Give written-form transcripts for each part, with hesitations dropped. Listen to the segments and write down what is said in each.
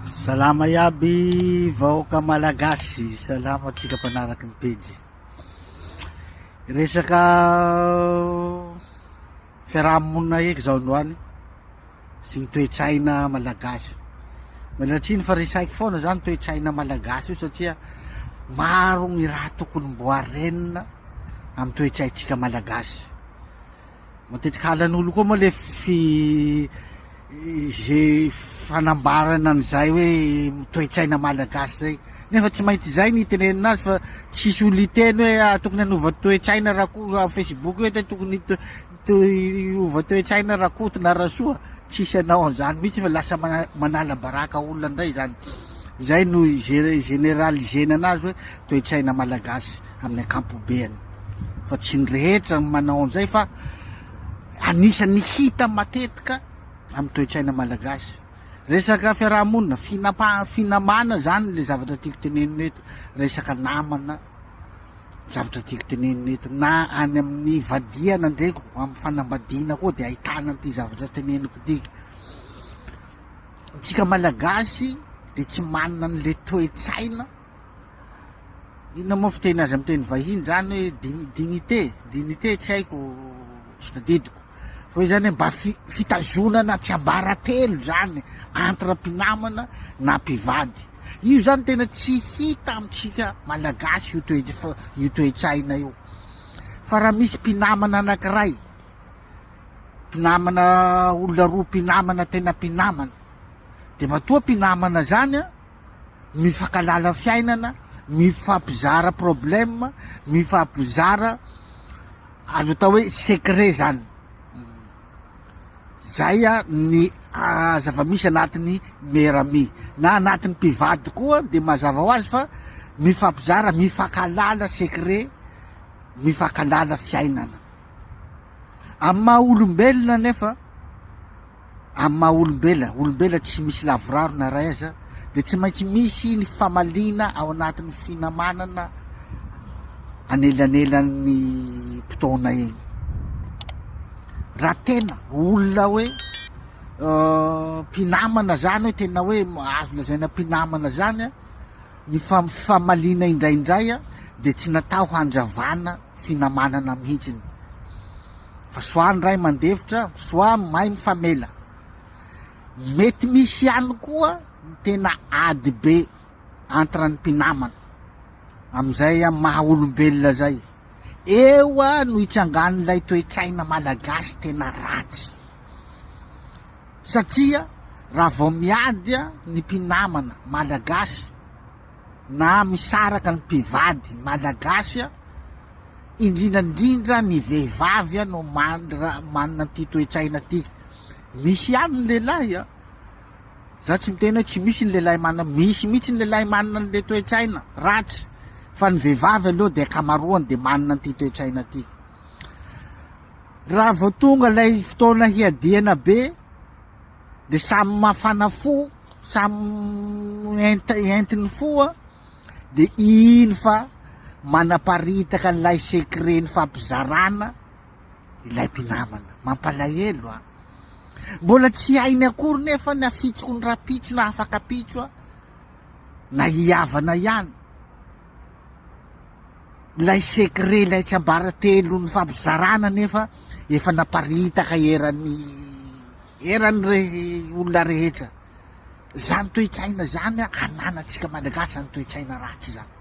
Salama iaby vahoaka malagasy, salama antsika mpanaraky ny pejy. Resaka fiarahamonina eky zao androany sy ny toe-tsaina malagasy. Miala tsiny fa resahiko foana zany toe-tsaina malagasy io satria maro ny raha tokony mbo harenina amin'ny toe-tsaintsika malagasy. Matetika halan'olo koa moa le fi ze fanambarana an'izay hoe toe-tsaina malagasy zay nefa tsy maintsy izay ny itenenana azy fa tsisy olo hiteny hoe ah, tokony hanova toe-tsaina rako amin'ny facebook hoe tokony hiova toe-tsaina rakoto na rasoa tsisy anao an'izany mihitsy fa lasa manala baraka olona indray zany zay no généralisena anazy hoe toe-tsaina malagasy amin'ny ankampobeany fa tsy ny rehetra no manao an'izay fa anisan'ny hita matetika amin'ny toe-tsaina malagasy. Resaka fiarahamonina, finapa- finamana zany le zavatra tiako tenenina eto, resaka namana zavatra tiako tenenina eto, na any amin'ny vadiana ndreko amin'ny fanambadiana koa de ahitana an'ity zavatra teneniko ity. Tsika malagasy de tsy manana an'le toe-tsaina Inona moa fiteny azy amin'ny teny vahiny zany hoe dignité, dignité tsy haiko, tsy tadidiko. Fa hoe zany hoe mba fitazonana tsiambaratelo zany entre mpinamana na mpivady. Io zany tena tsy hita amintsika malagasy io toe io toe-tsaina io. Fa raha misy mpinamana anankiray, mpinamana olona roa mpinamana tena mpinamana, de matoa mpinamana zany an, mifankalala fiainana, mifampizara problème, mifampizara azo atao hoe secret zany. Zay a ny zava-misy anatin'ny meilleur ami na anatin'ny mpivady koa de mazava ho azy fa mifampizara, mifankalala secret, mifankalala fiainana. Amin'ny maha olombelona nefa Amin'ny maha olombela, olombela tsy misy lavorary na iray aza, dia tsy maintsy misy ny famaliana ao anatin'ny finamanana anelanelan'ny mpitaona eny. Raha tena olona hoe mpinamana zany hoe tena hoe azo lazaina mpinamana zany an, ny famaliana indraindray dia tsy natao handravana finamanana mihitsiny. Fa soit ny ray mandefitra, soit mahay mifamela. Mety misy ihany koa ny tena ady be entre ny mpinamana amin'izay maha olombelona zay. Eo no itsangan'ilay toe-tsaina malagasy tena ratsy. Satria raha vao miady ny mpinamana malagasy na misaraka ny mpivady malagasy, indrindra indrindra ny vehivavy no mandra manana an'ity toe-tsaina ty. Misy ihany ny lehilahy a, za tsy miteny hoe tsy misy ny lehilahy manana, misy mihitsy ny lehilahy manana an'le toe-tsaina ratsy, fa ny vehivavy aloha de ankamaroany de manana an'ity toe-tsaina ty. Raha vao tonga ilay fotoana hiadiana be de samy mafana fo, samy ent- entin'ny fo a. de iny fa manaparitaka an'ilay secret nifampizarana ilay mpinamana. Mampalahelo a! Mbola tsy hainy akory nefa ny afitsoko ny rapitso na afakapitso a, na hihavana ihany. Ilay secret, ilay tsiambaratelo nifampizarana nefa efa naparitaka eran'ny eran'ny re olona rehetra. Zany toe-tsaina zany ananantsika Malagasy zany toe-tsaina ratsy zany.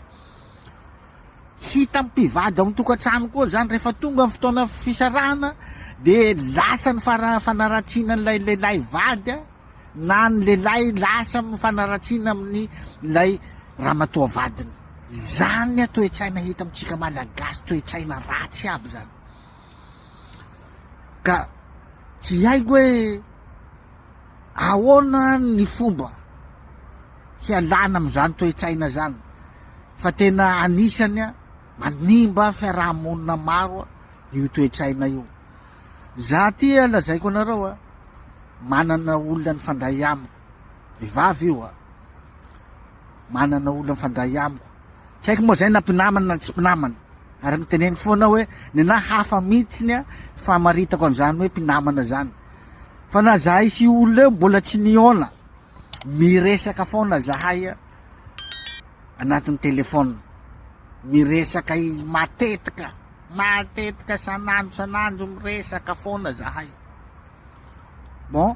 Hita mpivady ao an-tokantrano koa zany rehefa tonga ny fotoana fisarahana de lasa ny fara fanaratsiana an'ilay lehilahy vady na ny lehilahy lasa amin'ny fanaratsiana amin'ny ilay ramatoa vadiny. Zany a toe-tsaina hita amintsika Malagasy toe-tsaina ratsy aby zany. Ka tsy haiko hoe Ahoana ny fomba hialana amin'izany toe-tsaina izany fa tena anisany manimba fiaraha-monina maro io toe-tsaina io. Za ty lazaiko anareo a, manana olona nifandray amiko, vehivavy io a, manana olona mifandray amiko, tsy haiko moa zay na mpinamana na tsy mpinamana, ary miteneniko foana hoe nenaha hafa mihitsiny famaritako an'izany hoe mpinamana zany. Fa na zahay sy io olona io mbola tsy nihaona. Miresaka foana zahay anatin'ny téléphone. Miresaka matetika, matetika isan'andro isan'andro miresaka foana zahay. Bon,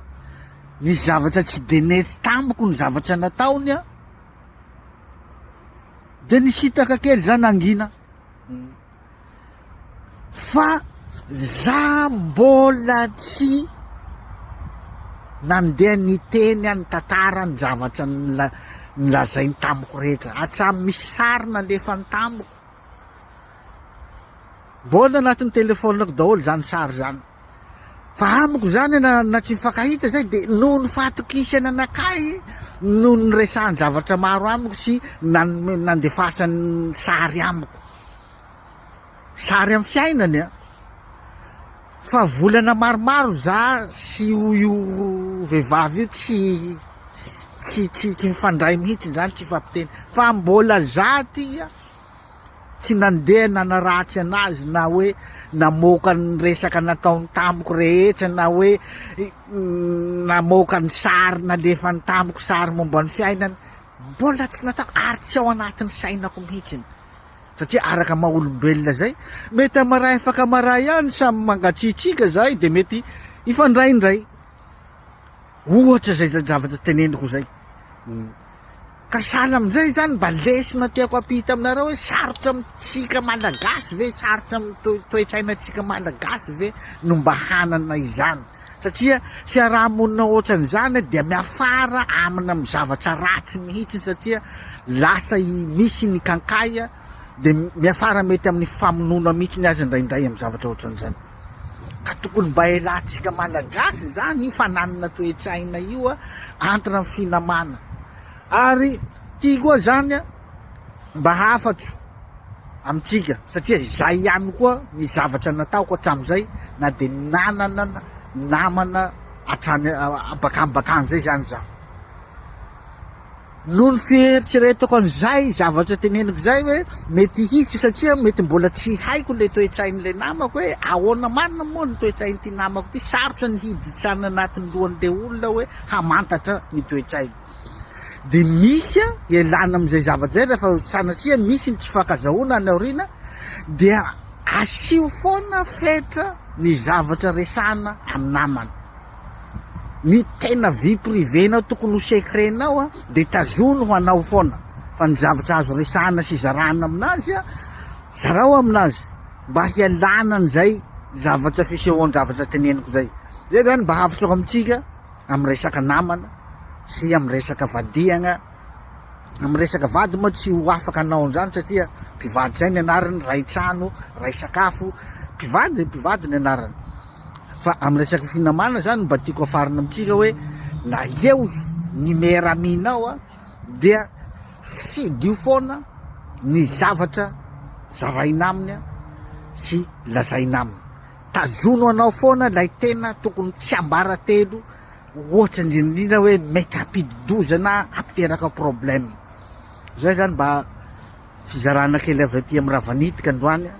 nisy zavatra tsy de nety tamiko ny zavatra nataony an, de nisintaka kely za nangina. Fa za mbola tsy nandeha niteny ny tantara ny zavatra nolazainy tamiko rehetra, hatramin'ny misy sary nalefany tamiko, mbola anatin'ny telefaoniko daholo zany sary zany. Fa amiko zany na na tsy mifankahita zay de noho ny fahatokisana anakahy no niresahany zavatra maro amiko sy nanome nandefasany sary amiko. Sary amin'ny fiainany an! Fa volana maromaro za sy io io vehivavy io tsy tsy tsy tsy mifandray mihitsy zany tsy mifampiteny fa mbola za ty an! Tsy nandeha nanaratsy anazy na hoe namoaka ny resaka nataony tamiko rehetra na hoe namoaka ny sary nalefany tamiko sary momba ny fiainany, mbola tsy nataoko ary tsy ao anatin'ny sainako mihitsiny satria araka maha olombelona zay mety hamaray afaka hamaray ihany samy mangatsiatsiaka zahay de mety hifandray indray. Ohatra zay zavatra teneniko zay. Ka sahala amin'izay zany mba lesona tiako ampita aminareo hoe sarotra amintsika malagasy ve, sarotra amin'ny toe-tsainantsika malagasy ve no mba hanana izany? Satria fiaraha-monina ohatran'izany dia miafara amina amin'ny zavatra ratsy mihitsy satria lasa misy ny kankay dia miafara mety amin'ny famonoana mihitsy aza indraindray amin'ny zavatra ohatran'izany. Ka tokony mba elantsika malagasy zany io fananana toe-tsaina io a, entre ny finamana. Ary ty koa zany a, mba hafatro amintsika satria zay ihany koa ny zavatra nataoko hatramin'izay na de nanana namana hatrany bakany bakany zay zany zaho. Noho ny fieritreretako an'izay zavatra teneniko izay hoe mety hisy satria mety mbola tsy haiko ilay toe-tsain'ilay namako hoe ahoana marina moa ny toe-tsain'ity namako ity, sarotra ny hiditra any anatin'ny lohan'ilay olona hoe hamantatra ny toe-tsainy. Dia misy ialana amin'izay zavatra izay rehefa sanatria misy ny tsy fifankazahoana any aoriana dia asio foana fetra ny zavatra resahana amin'ny namana. Ny tena vie privée nao tokony ho secret nao a de tazony ho anao foana fa ny zavatra azo resahana sy zarahana aminazy a zarao aminazy mba hialana an'izay zavatra fisehoan-javatra teneniko zay. Zay zany mba hafatrako amintsika amin'ny resaka namana sy amin'ny resaka vadiagna, amin'ny resaka vady moa tsy ho afaka hanao an'izany satria mpivady zay ny anarany, ray trano, ray sakafo, mpivady mpivady ny anarany. Fa amin'ny resaka finamana zany mba tiako afarina amintsika hoe na eo ny meilleur ami-nao a dia fidio foana ny zavatra zaraina aminy a sy lazaina aminy. Tazono anao foana ilay tena tokony tsiambaratelo ohatra indrindra indrindra hoe mety hampidi-doza na hampiteraka problème. Zay zany mba fizarana kely avy aty amin'ny Ravanitika androany a.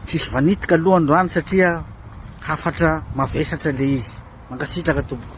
Tsisy vanitika aloha androany satria hafatra mavesatra le izy. Mankasitraka tompoko.